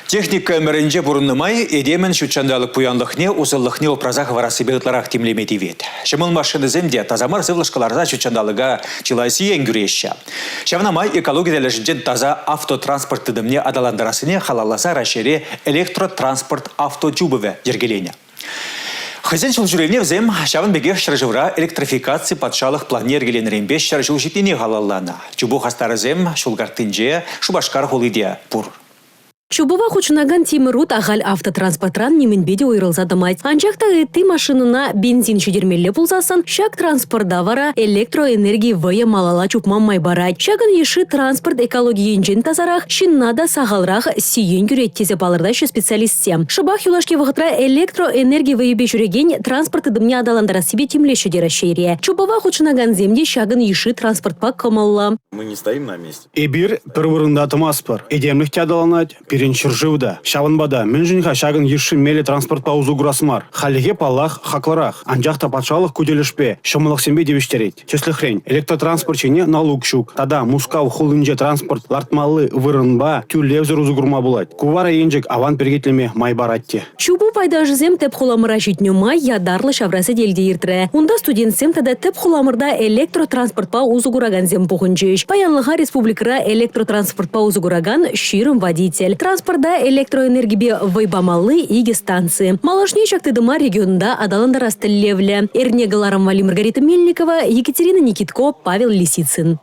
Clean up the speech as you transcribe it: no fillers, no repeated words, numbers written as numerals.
Техника ӗмӗрӗнче пурӑннӑ май этемӗн ҫут ҫанталӑк пуянлӑхне, усӑллӑхне упраса хӑварассипе ытларах тимлеме тивет. Ҫӑмӑл машинӑсем те таса мар сывлӑш кӑларса ҫут ҫанталӑка чылай сиен кӳреҫҫӗ. Ҫавна май экологи тӗлӗшӗнчен таса автотранспорт тытӑмне аталантарассине халалласа Раҫҫейре электротранспорт авточупӑвӗ йӗркеленӗ. Хӑйсен ҫулҫӳревне вӗсем ҫавӑн пекех ҫӗршывра электрификаци патшалӑх планне йӗркеленӗренпе 100 ҫул ҫитнине халалланӑ. Чупу хастарӗсем ҫул карттинче Шупашкар хули те пур. Чупӑва хутшӑнакан тимӗр ут ахаль автотранспортран нимӗнпе те уйрӑлса тӑмасть. Анчах та ытти машинӑна бензин ҫитермелле пулсассӑн ҫак транспорта вара электроэнерги вӑйӗ малалла чупма май парать. Ҫакӑн йышши транспорт экологи енчен тасарах, ҫынна та сахалрах сиен кӳрет тесе палӑртаҫҫӗ специалистсем. Шӑпах юлашки вӑхӑтра электроэнерги вӑйӗпе ҫӳрекен транспорт тытӑмне аталантарассипе тимлеҫҫӗ те Раҫҫейре. Чупӑва хутшӑнакансем те ҫакӑн йышши транспортпа кӑмӑллӑ. Мы не стоим на месте. Эпир пӗр вырӑнта тӑмастпӑр. Этемлӗх те аталанать, пирӗн ҫӗршыв та. Ҫавӑнпа та мӗншӗн-ха ҫакӑн йышши меллӗ транспортпа усӑ курас мар? Хальлӗхе, паллах, хаклӑрах. Анчах та патшалӑх ку тӗлӗшпе ҫӑмӑллӑхсемпе тивӗҫтерет. Тӗслӗхрен, электротранспорт ҫине налук ҫук тата Мускав хулинче транспорт лартмалли вырӑнпа тӳлевсӗр усӑ курма пулать. Ку вара енчӗк аван перекетлеме май парать те. Чупу пайташӗсем тӗп хуламӑра ҫитнӗ май ятарлӑ ҫавра сӗтел те иртрӗ. Унта студентсем тата тӗп хуламӑрта электротранспортпа усӑ куракансем пухӑнчӗҫ. Паянлӑха республикӑра электротранспортпа усӑ куракан 20 водитель. Транспорта электроэнергипе вӑй памалли икӗ станци. Малашне ҫак тытӑма регионта аталантарас тӗллевлӗ. Эрне кӑларӑм валли Маргарита Мельникова, Екатерина Никитко, Павел Лисицын.